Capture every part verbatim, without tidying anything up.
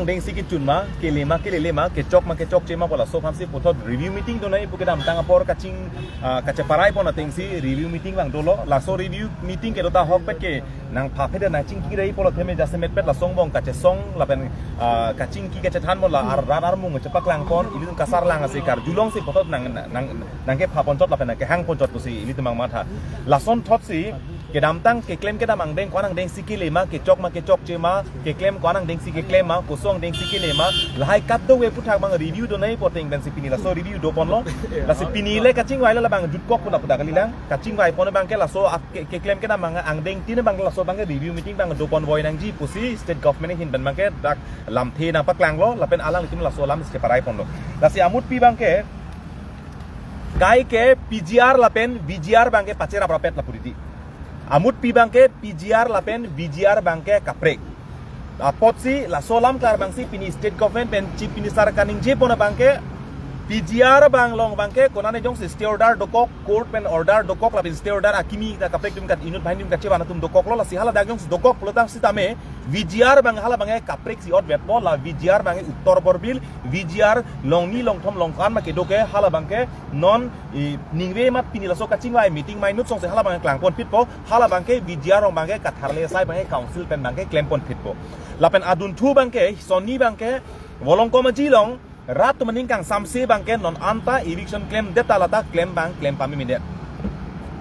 Dengsi kechun ma, kele ma, kelele ma, kechok ma, kechokche ma, pu laso aphansi puthot review meeting donai pu kedamtang apor kaching, ah, kacheparai pon atengsi review meeting vang dolo. Laso review meeting kedo ta ahokpet ke nangpha phet nangchingki rai pulo theme jasemet pet lason angbong kachesong lapen, ah, kachingki kachethan mo la ar ran armung chepaklang pon, ilitum kasarlang ase karjulongsi puthot nang, nang, nangkepha ponchot lapen nangkehang ponchot pusi ilitum angmatha. Lason thotsi kedamtang keklem kedam angdeng ko-an angdengsi kele ma, kechok ma, kechokche ma, keklem ko-an angdengsi keklem ma, koson angdengsi kele ma, lahai kadokave aputhak abang review donai pu ateng pensi pini laso review do ponlo. Lasi pini le kachingvai le labang jutkok pu na pu ta kalilang. Kachingvai pon abangke laso ak-, ke-, keklem kedam ang-, angdengtin abang laso abangke review meeting abang do pon voi nangji pusi state government ahin pen abangke dak lamthe nangpaklanglo lapen alanglitum laso alam cheparai ponlo. Lasi amutpi abangke kaike P G R lapen V G R abangke pacherap rapet lapu titi. Amutpi abangke P G R lapen V G R abangke kaprek. Apotsi laso alam klar abangsi pini state government pen Chief Minister kaningje pon abangke P G R abang along abangke konane jongsi stay order dokok, court pen order dokok lapen stay order akimi ta kaprek atum kat inut banghini atum kachevan atum dokoklo, lasi hala dak jongsi dokok pulotangsi tame V G R abang hala abangke kaprek si otvet po, la V G R abangke Uttor Borbil, V G R longni longthom longkan ma kedo ke hala abangke non i ningve mat pini laso kachingvai meeting mai nut songsi hala abangke klang pon phit po, hala abangke V G R along abangke katharle asai abangke council pen abangke klem pon phit po. Lapen adunthu abangke, sonni abangke, Volongkom Aji along, rat atum aning kangsamse abangke non anta eviction klemdet ta lata klem abang klem pame medet.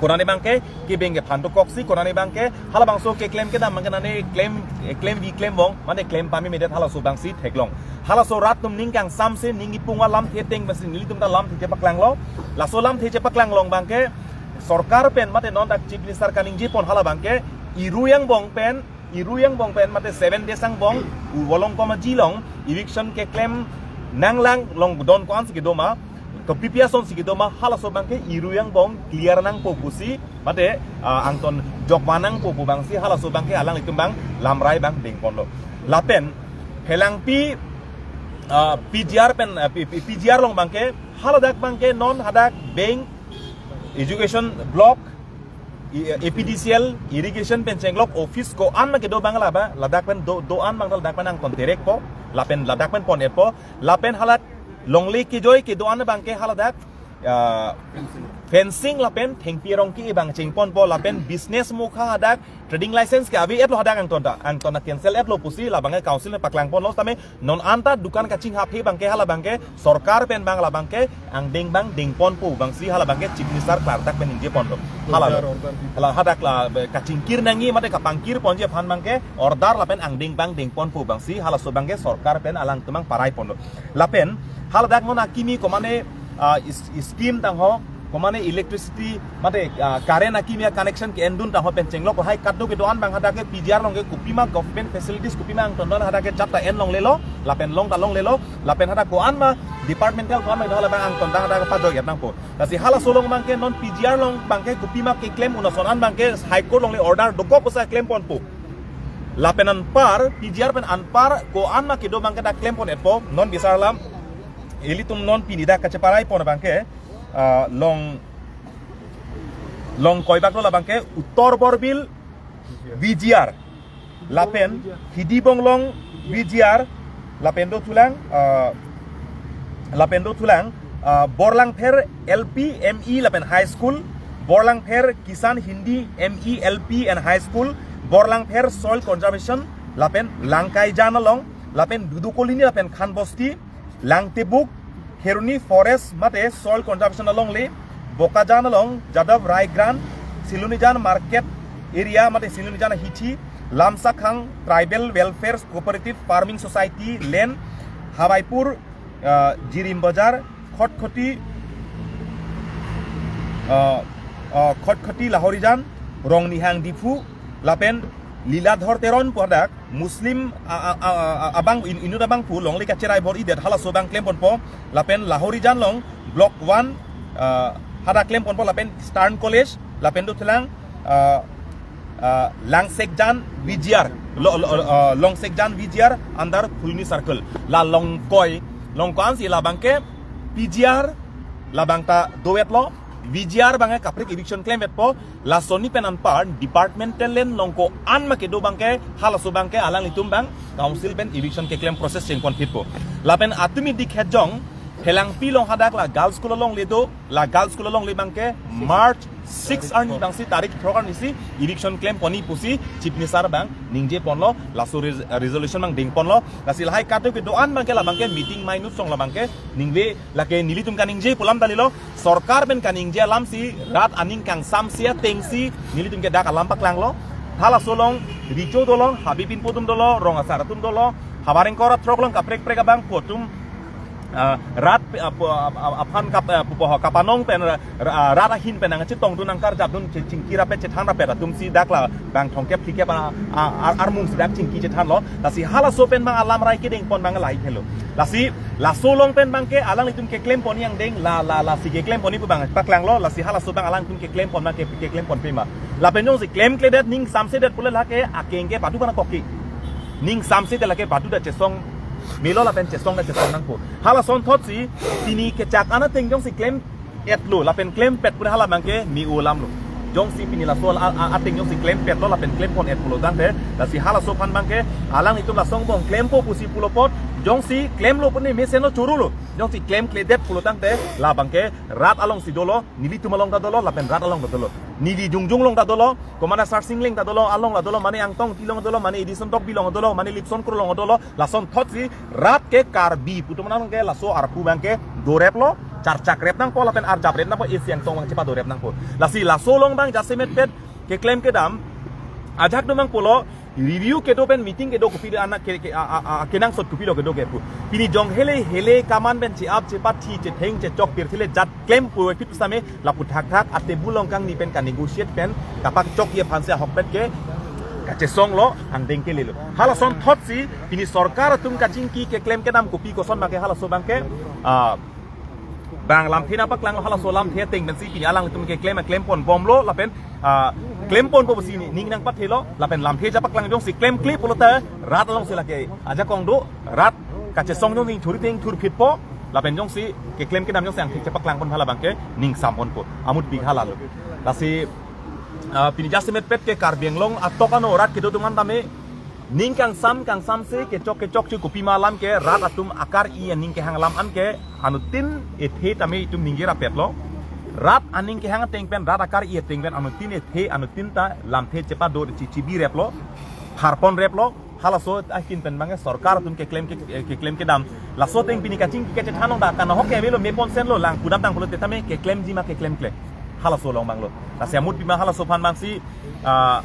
Konane abangke, kebeng kephan dokoksi, konane abangke, hala abangso keklem kedam abangke nane klem, eh, klemvi klem vong, mane klem pame medet halaso abangsi theklong. Halaso rat atum ning kangsamse, ning ipung alamthe ateng pensi nelitum ta lamthe chepaklanglo. Laso lamthe chepaklang along abangke, sorkar pen mate non dak Chief Minister kaningje pon hala abangke, Irui angbong pen, Irui angbong pen mate seven days angbong, u Volongkom Aji along eviction keklem nanglang along don ko-ansi kedo ma, kopi pi asonsi kedo ma, halaso abangke Irui angbong clear nangpo pusi, mate, ah, angton jokva nangpo pu abangsi halaso abangke alanglitum abang lamrai abang deng ponlo. Lapen Phelangpi, ah, P G R pen, ah, P-, P-, P G R along abangke, haladak abangke non hadak bank, education block, i-, A P D C L, irrigation pen chenglok office ko-an ma kedo abang laba, ladak pen do, do-an abang ladak pen angkon terek po, lapen ladak pen pon-et po, lapen hala longle kejoi kedo-an abangke haladak, ah, fencing lapen thengpi arong ke-e abang cheng pon po, lapen business mokha hadak trading license ke ave-etlo hadak angton ta, angton ta cancel-etlo pusi la abangke council pen paklang ponlo tame non anta dukan kachinghaphe abangke hala abangke sorkar pen abang la abangke angdeng abang deng ponpo abangsi hala abangke Chief Minister klardak pen ningje ponlo. Hala lo. Order, order di. Hala hadak la be kachingkir nangji mate kapangkir ponji aphan abangke order lapen angdeng abang deng ponpo abangsi halaso abangke sorkar pen alangtum abang parai ponlo. Lapen haladak non akimi komane, ah, is-, scheme tangho, komane electricity, mate, ah, current akimi a-connection ke-endun tangho pen chenglok lahai kadokave do-an abang hadak ke P G R along ke kopima government facilities kopima angton do-an hadak ke jat ta en longlelo, lapen long ta longlelo, lapen hadak ko-an ma departmental ko-an ma do-an labang angton ta hadak pajoi-et nangpo. Lasi halaso along abangke non P G R along abangke kopima keklem un ason an abangke High Court along le order dokok pusi klem ponpo. Lapen anpar, P G R pen anpar ko-an ma kedo abangke dak klem pon-et po, non bisar alam, ilitum non pini dak kacheparai pon abangke, ah, long, long koibak do la abangke, Uttor Borbil V G R, lapen Hidi Bonglong V G R, lapen dothulang, ah, lapen dothulang, ah, Borlangpher L P, M E lapen High School, Borlangpher Kisan Hindi M E L P and High School, Borlangpher Soil Conservation, lapen Langkaijan along, lapen Dudu Colony lapen Khan Bosti, Langtebuk, Kheroni Forest mate Soil Conservation alongle, Bokajan along, Jadav Rai Grant, Silonijan Market Area mate Silonijan Hithi, Lamsakhang Tribal Welfare Cooperative Farming Society Land, Hawaipur, ah, Jirim Bazar, Khatkhati, ah, ah, Khatkhati Lahorijan, Rongnihang Diphu, lapen Liladhor Teron pu hadak Muslim a-, a-, a-, a-, abang in-, inut abang pu longle kacherai bor-idet halaso abang klem ponpo, lapen Lahorijan along Block one, ah, hadak klem ponpo, lapen Eastern College, lapen dothulang, ah, ah, Langsekjan V G R, lo, lo, ah, Langsekjan V G R under Phuloni Circle. La long koi, long ko-ansi la abangke P G R la abang ta do-etlo, V G R abangke kaprek eviction klemvekpo, lasonsi pen anpar departmental land along ko-an ma kedo abangke, halaso abangke alanglitum abang council pen eviction keklem process chengpon phitpo. Lapen atum idik hejong, Phelangpi along hadak la girls school alongle do, la girls school alongle abangke March six arni abangsi, tarik throk arnisi eviction klempon-i pusi Chief Minister abang ningjeponlo, laso res-, resolution abang dengponlo. Lasi lahai kadokave do-an abangke, la abangke meeting minutes along la abangke ningve, lake nelitum kaningje pu alam dalilo, sorkar pen kaningje alamsi, rat aning kangsamse atengsi nelitum ke dak alam paklanglo. Halaso along Richo dolo, Habibie atum dolo, rong asar atum dolo, havar ingkoi ra throk along kaprek kaprek abang pu atum, ah, rat pe-, ah, pu-, ah, ah, aphan kap-, ah, pupo ho kapanong pen ra-, ra-, ah, rat ahin pen nangchetongdun, nangkarjapdun, che-, chingki rapet, chethan rapet atumsi dak la bang thomkep phlikep a, a, a, armungsi dak chingki chethanlo. Lasi halaso pen abang alam rai kedengpon abang lahai helo. Lasi laso along pen abangke alanglitum keklempon-i angdeng, la, la, lasi keklempon-i pu abang paklanglo. Lasi halaso abang alanglitum keklempon abangke, keklempon pima. Lapen jongsi klemkledet, ning samsedet pule lake akeng ke padu kana koki. Ning samsedet lake padu ta chesong melo lapen chesong ta chesong nangpo. Halason thotsi pini kechak an ateng jongsi klem-etlo lapen klempet pule hala abangke me-o alamlo. Jongsi pini laso a, a, ateng jongsi klempetlo lapen klempon-et pulo tangte, lasi halaso aphan abangke alanglitum lason angbong klempo pusi pulo apot, jongsi klemlo pune mesenlo, chorulo. Jongsi klemkledet pulo tangte, la abangke rat alongsi dolo, nelitum along ta dolo, lapen rat along ta dolo. Neli jongjong along ta dolo, Commander Sarsing Engleng ta dolo, along ta dolo, mane Angtong Engti along dolo, mane Edison Tokbi along dolo, mane Lipson Kro along dolo, lason thotsi rat ke Karbi pu atum abangke laso arpu abangke doreplo, charchakrep nangpo lapen arjaprep nangpo, isi angtong abang chepadorep nangpo. Lasi laso along abang jasemetpet keklem kedam ajak do abang pulo, review kedo pen meeting kedo kopi do anak ke, ke, a, a, a, kenangsot kopilo kedo ke pu. Pini jong hele hele kaman pen che-ap chepathi chetheng chechok pirthe le jat klem pu phit same lapu thakthak atebul along kangni pen ka-negotiate pen kapachokji aphansi ahokpet ke kachesonglo, angdeng kelelo. Halason thotsi pini sorkar atum kachingki keklem kedam kopi koson abangke halaso abangke, ah, bang lamthe nangpaklanglo, halaso lamthe ateng pensi pini alanglitum keklem, klempon bomlo lapen, ah, klemponpo pusi ning nangpathelo lapen lamthe chepaklang, jongsi klemkle pulote rat alongsi lake ajakong do, rat kachesong jongsi thur ateng thur phitpo, lapen jongsi keklem kedam jongsi angthek chepaklangpon hala abangke ning samponpo, amutpik halalo. Lasi, ah, pini jasemetpet ke Karbi Anglong atok ano rat kedo atum an tame ning kangsam kangsamse, kechok kechokche kopima alam ke rat atum akar-i aning kehang alam anke anuttin ethe tame itum ningje rapetlo. Rat aning kehang ateng pen, rat akar-i ateng pen anuttin ethe, anuttin ta lamthe chepado chichi bireplo, pharponreplo. Halaso ahin pen abangke sorkar atum keklem ke, keklem kedam. Laso ateng pini kachingki kachethan along ta kanahok ke avelo, mepon senlo, lang pudam tang pulote tame keklemji ma keklemkle. Halaso along abanglo. Lasi amutpima halaso aphan abangsi, ah,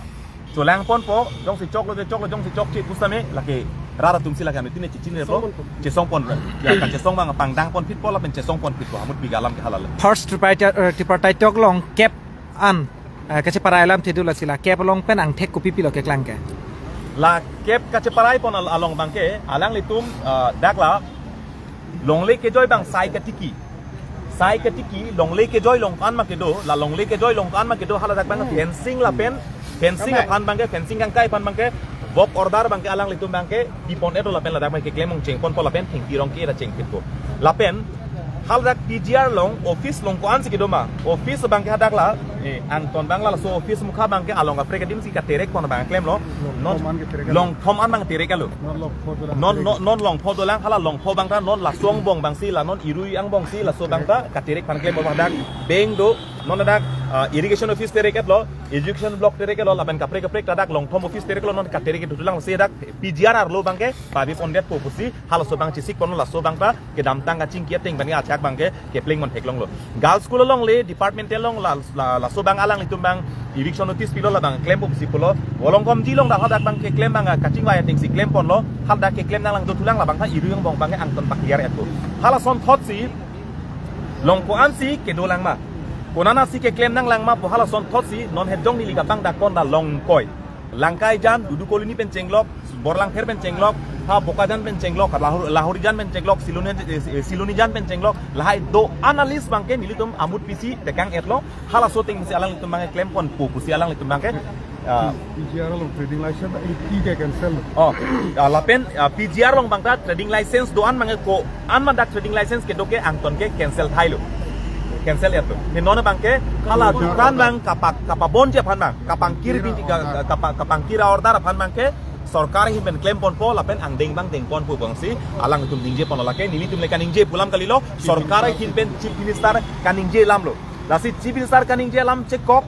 cholangponpo, jongsi choklo te choklo, jongsi chokche pusitame lake rat atumsi lake anuttin chechinreplo, chesongpon, ya, kachesong abang pangdangpon phitpo lapen chesongpon phitpo, amutpik alam ke halalo. First tripartite, eh, tripartite talk along kep an, eh, kacheparai alamthe do, lasi la kep along pen angthek kopi pilo keklang ke? La kep kacheparaipon al-, along abangke alanglitum, eh, dak la longle kejoi abang sai katiki. Sai katiki, longle kejoi along ko-an ma kedo, la longle kejoi along ko-an ma kedo, haladak abang fencing lapen, fencing aphan abangke, fencing kangkai aphan abangke, work order abangke alanglitum abangke pipon-etlo lapen ladak abangke klemong chengponpo lapen thengpi rong ke-e ra chengphitpo. Lapen haladak P G R along, office along ko-ansi kedo ma, office abangke hadak la, eh, angton abang la laso office mukha abangke along kaprek kedamsi katerekpon abang klemlo. Non longthom an keterek, longthom an abang tereklo. Non longpho dolang. Non, non, non longpho dolang, hala longpho abang ta non laso angbong abangsi, la non irui angbongsi laso abang ta katerek aphan klemlo, hadak bank do, non hadak, ah, irrigation office terek-etlo, education block terek-etlo, lapen kaprek kaprek ta dak longthom office tereklo, non katerek-et dolang, lasi dak P G R arlo abangke pavepondetpo pusi halaso abang chesikponlo, laso abang ta kedamtang kachingki ateng abangke ajak abangke keplengpon theklonglo. Girls school alongle, departmental along la, la, laso abang alanglitum abang eviction notice pilo, la abang klempo pusi pulo. Volongkomji along ta hadak abang keklem abang kachingvai atengsi klemponlo. Hadak keklem nanglang dothulang, la abang ta irui angbong abang angton pa-clear-etpo. Halason thotsi long ko-ansi kedolang ma, konatsi keklem nanglang ma pu halason thotsi non hejong neli kabang dakpon ta long ingkoi. Langkaijan, Dudu Colony pen chenglok, Borlangpher pen chenglok, ha Bokajan pen chenglok, Lahori, Lahorijan pen chenglok, Siloni, eh, Silonijan pen chenglok, lahai do-an a-list abangke nelitum amutpisi tekang-etlo, halaso atengsi alanglitum abangke klemponpo pusi alanglitum abangke, ah, P G R along trading license eighty ke cancel lo. Oh, ah, lapen, ah, P G R along abang ta trading license do-an abangke ko-an ma dak trading license kedo ke angton ke cancel thailo. Cancel ya tu. Ke non abangke hala dukan abang kapak kapabonji aphan abang, kapangkir binti ka- kapa- kapangkir a-order aphan abangke sorkar ahin pen klemponpo lapen angdeng abang dengponpo bangsi alangtum ningjeponlo. Lake nelitum le kaningje pu alam kalilo, sorkar ahin pen Chief Minister kaningje alamlo. Lasi Chief Minister kaningje alam chekok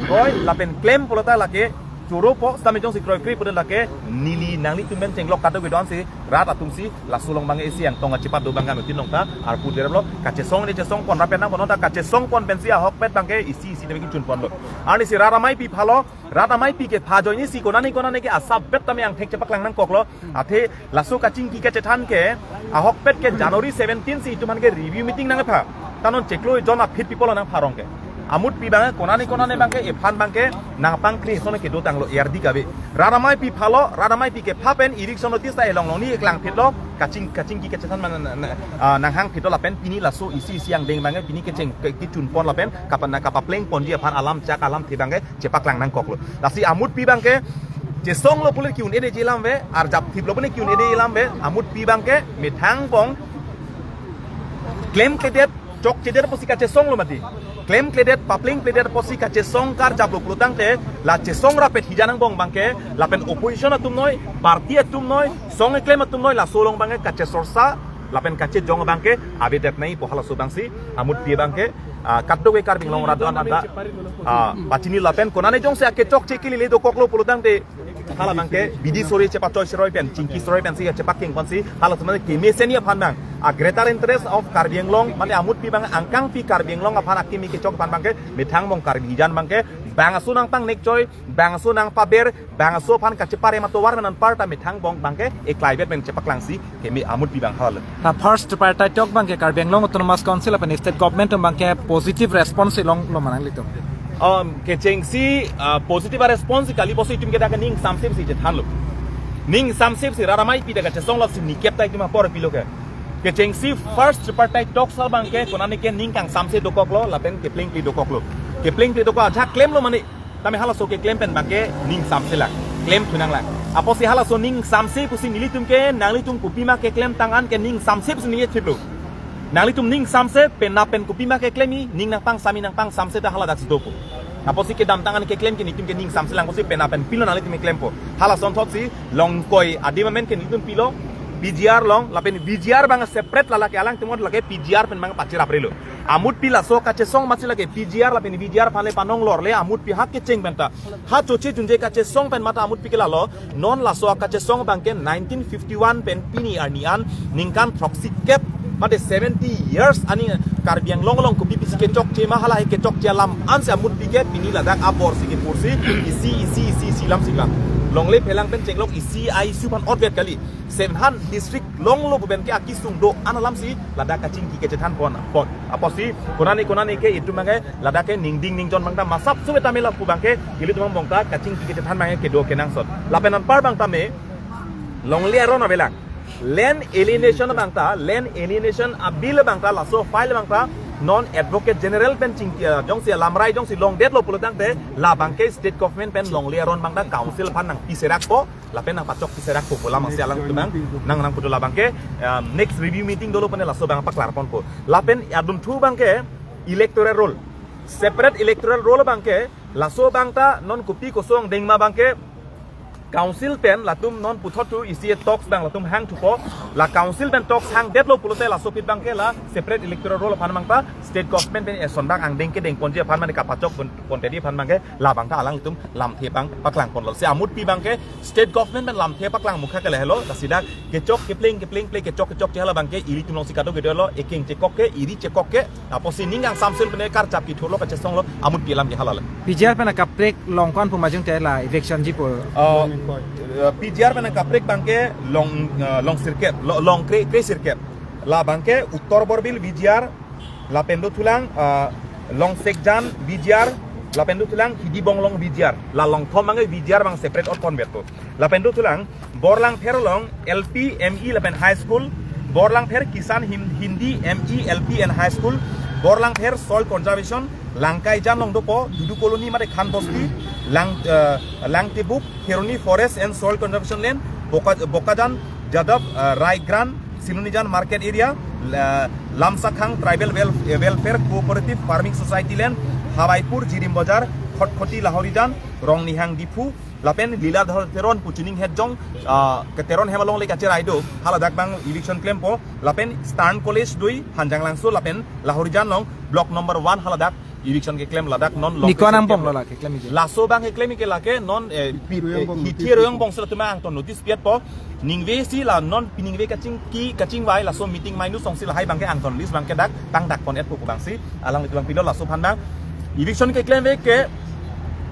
roi lapen klem pulote lake choropo, sitame jongsi kroikre pudun lake neli nanglitum pen chenglok kadokave do-ansi rat atumsi laso along abang isi angtong achipat do abang kami tin nong ta arpu derlo, kachesong ne chesongpon, rat pen nangpon ta kachesongpon pensi ahokpet abangke isi isi tame kechunponlo. Arnisi rat amei pi phalo, rat amei pi kepha ajoinesi konane konane ke asap bet tame angthek chepaklang nangkoklo. Athe laso kachingki kachethan ke ahokpet ke January seventeen si itum aphan ke review meeting nangpha. Ta non chiklo jon aphi people nangpharong ke. Amut pi abang konane konane abangke ephan abangke nangpangkri ason kedotanglo, erdi kave. Rat amei pi phalo, rat amei pi kepha pen eviction notice ta elong longni eklangphitlo, kaching kachingki kachethan man na- na- ah, nanghangphitlo lapen pini laso isi isi angdeng abangke pini kecheng ke- kechunpon lapen kapan na kapaplengponji aphan alam chak alamthe abangke chepaklang nangkoklo. Lasi amut pi abangke chesonglo pule ki-un-edeji alam ave, arjap thiplo pule ki-un-edeji alam ave, amut pi abangke methang angbong klemkledet, chokchedet apotsi kachesonglo mati. Klemkledet, paplengkledet apotsi kachesong karjaplo pulotangte la chesong rapet hijan angbong abangke lapen opposition atum noi, party atum noi, song keklem atum noi, laso along abangke kachesorsa lapen kachejong abangke avedet nangji pu halaso abangsi amut pi abangke, ah, kadokave Karbi Anglong rat do-an anta, ah, pachini lapen konane jongsi akechokche kelele dokoklo pulotangte hala abangke bidi sore chepachoi seroi pen, chingki seroi pensi chepakengponsi hala atum kemesen aphan abang, a greater interest of Karbi Anglong, mane amut pi abang angkang pi Karbi Anglong aphan akimi kechok aphan abangke methang angbong Karbi hijan abangke bangso nangpangnekchoi, bangso nangpaber, bangso aphan kachepare matovar men anparta methang angbong abangke eklaivet pen chepaklangsi keme amut pi abang hal. Na first tripartite talk abangke Karbi Anglong Autonomous Council lapen state government atum abangke positive response longlo ma nanglitum? Um, kechengsi, ah, positive response kali apotsi itum ke dak ning samsip si chethanlo. Ning samsip si rat amei pi dak kachesonglo si nikep ta itum apor pilo ke. Kechengsi first tripartite talks abangke konane ke ning kangsamse dokoklo lapen keplengple dokoklo. Keplengple dokok ajak klemlo mane tame halaso keklem pen abangke ning samselang, klemthu nanglang. Apotsi halaso ning samse pusi nelitum ke nanglitum kopima keklemtang an ke ning samse pusi ningje thiplo. Nanglitum ning samse penap pen kopima keklemji, ning nangpangsami nangpangsamse ta hala daksi dopo. Apotsi kedamtang an keklem ke nelitum ke ning samselang apotsi penap pen pilo nanglitum keklempo. Hala asonthotsi Longkoi adim amen ke nelitum pilo, P G R along, lapen P G R abang separate la lake alangtum lake P G R pen abang pachiraprelo. Amut pi laso kachesong amatsi lake P G R lapen P G R aphan le panong lorle amut pi ha kecheng penta. Ha choche junje kachesong pen mata amut pi ke lalo, non laso kachesong abangke nineteen fifty-one pen pini arni an ningkan throksi kep mate seventy years ani Karbi Anglong along kopi pisi kechokche ma hala he kechokche alam ansi amut pi ke pini ladak aborsi kepursi isi isi isi isi lam si lam. Longle phelang pen chenglok isi a isi aphan otvet kali. Senhan district longlo pu pen ke akesung do-an alamsi ladak kachingki kachethanpon pon. Apotsi konane konane ke itum abangke ladak ke ningding ningjon abang ta masap suwe ta mela pu abangke ilitum angbong ta kachingki kachethan abangke kedo kenangsot. Lapen anpar abang tame longle aron avelang. Land alienation abang ta, land alienation a bill abang ta, laso file abang ta non Advocate General pen chingki, ah, jongsi alamrai jongsi longdetlo pulotangte la abangke state government pen longle aron abang ta council aphan nangpiserakpo lapen nangpachokpiserakpo pu alam si alangtum nang nang nangputu la abangke, ah, next review meeting dolo pen laso abang paklarponpo. Lapen adunthu abangke electoral roll, separate electoral roll abangke laso abang ta non kopi koson dengma abangke council pen latum non puthot thu isi talks abang latum hangthupo, la council pen talks hangdetlo pulote laso aphi abangke la separate electoral roll aphan abang ta state government pen eson abang angdeng kedengponji aphan mane kapachok pon- pontedi aphan abangke la abang ta alangtum lamthe abang paklangponlo. Si amut pi abangke state government pen lamthe paklang mukha ke lahelo, lasi dak kechok kepleng keplengple kechok kechokche hala abangke ilitum alongsi kadokave dolo, ekeng chekok ke, eri chekok ke, apotsi ning kangsamse pen karjap kithurlo kachesonglo, amut pi alam ke hala le. P G R pen akaprek long ko-an pu ma jongte la eviction ji pu? Oh, eh, P G R pen akaprek abangke long, eh, long sirkep, lo- long kre kre sirkep. La abangke Uttor Borbil P G R, lapen dothulang, ah, Longsekjan P G R, lapen dothulang Hidibonglong P G R. La longthom abangke P G R abang separate otponvetpo. Lapen dothulang Borlangpher along L P, M E lapen High School, Borlangpher Kisan Hin- Hindi, M E, L P and High School, Borlangpher Soil Conservation, Langkaijan along dopo, Dudu Colony mate Khan Bosti, Lang, eh, Langtibuk, Kheroni Forest and Soil Conservation Land, Boka- Bokajan, Jadav, eh, Raigrand, Silonijan Market Area, la, Lamsakhang Tribal Wel-, Welfare Cooperative Farming Society land, Hawaipur Jirim Bazar, Khatkhati Lahorijan, Rongnihang Diphu, lapen Liladhar Teron pu chuning het jong, ah, ke Teron hem along le kacherai do, haladak abang eviction klempo, lapen Stern College dui, Hanjanglangso, lapen Lahorijan along, block number one haladak, eviction keklem ladak non long Niko anang bong lo la keklem ike. Laso abang keklem ike lake non, eh, Hithi Royong Bong Hithi notice Royong pi. Bong sila tuma angton notice piat po. Ningve si la non piningve kachingki kachingvai laso meeting mai nu song si lahai abangke angton list abangke dak tangdak pon et po abang si alanglitum abang pilo laso aphan abang. Eviction keklem ave ke,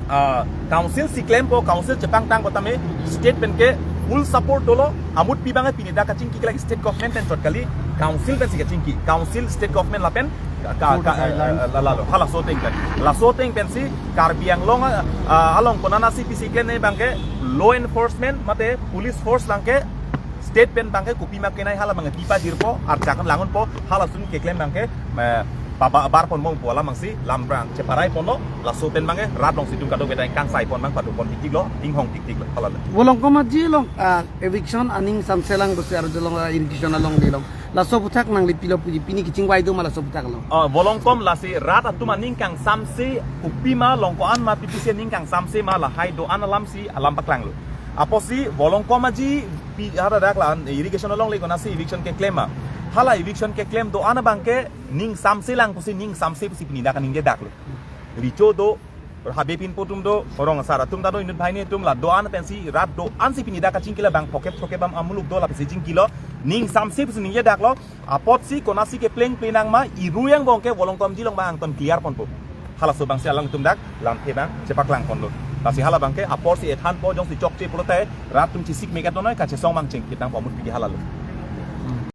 ah, council si klempo, council chepangtang po tame state pen ke full support dolo, amut pi abangke pini dak kachingki kelak state government pen chot kali, council pen si kachingki, council state government lapen ka, ka, Code ka, guidelines. Eh, la, la, lo, halaso ateng pen. Laso ateng pen si Karbi Anglong, ah, along konana si pisi klemne abangke law enforcement mate police force abangke state pen abangke kopi ma kenai hala abangke pipa jirpo arjakan langunpo halason keklem abangke, eh, paba bar pon bong po alam abang si lam abang cheparai ponlo laso pen abangke rat along si itum kadokave ta ingkang sai pon abang padu pon tiktik lo, inghong tiktik lo, hala lo. Volongkom Aji along, ah, eviction aning samselang dosi arjulong, ah, irrigation along dilong. Laso aphuthak nangli pilo puji pini kachingvai do ma laso aphuthak lo. Oh, Volongkom lasi rat atum aning kangsamse kopi ma long ko-an ma T P C aning kangsamse ma lahai do-an alam si alam paklanglo. Apotsi Volongkom Aji pi haladak la irrigation along le konasi eviction keklem ma. Hala eviction keklem do-an abangke ning samselang pusi ning samse pusi pini dak aningje daklo. Recho do, habe pinpo atum do, rong asar atum ta do, inut banghini atum la do-an pensi rat do-an si pini dak kachingki la abang phokep throkep am amuluk do la pensi chingkilo, ning samse pusi ningje daklo, apotsi konasi kepleng plenang ma, Hithi Royong Bong ke Volongkom Aji along abang angton clear ponpo. Halaso abang si alangtum dak, lamthe abang, chepaklang ponlo. Lasi hala abangke, apor si ethan po, jongsi chokche pulote, rat atum chesik megat do noi, kachesong abang chingkit nangpo amut pidi hala lo.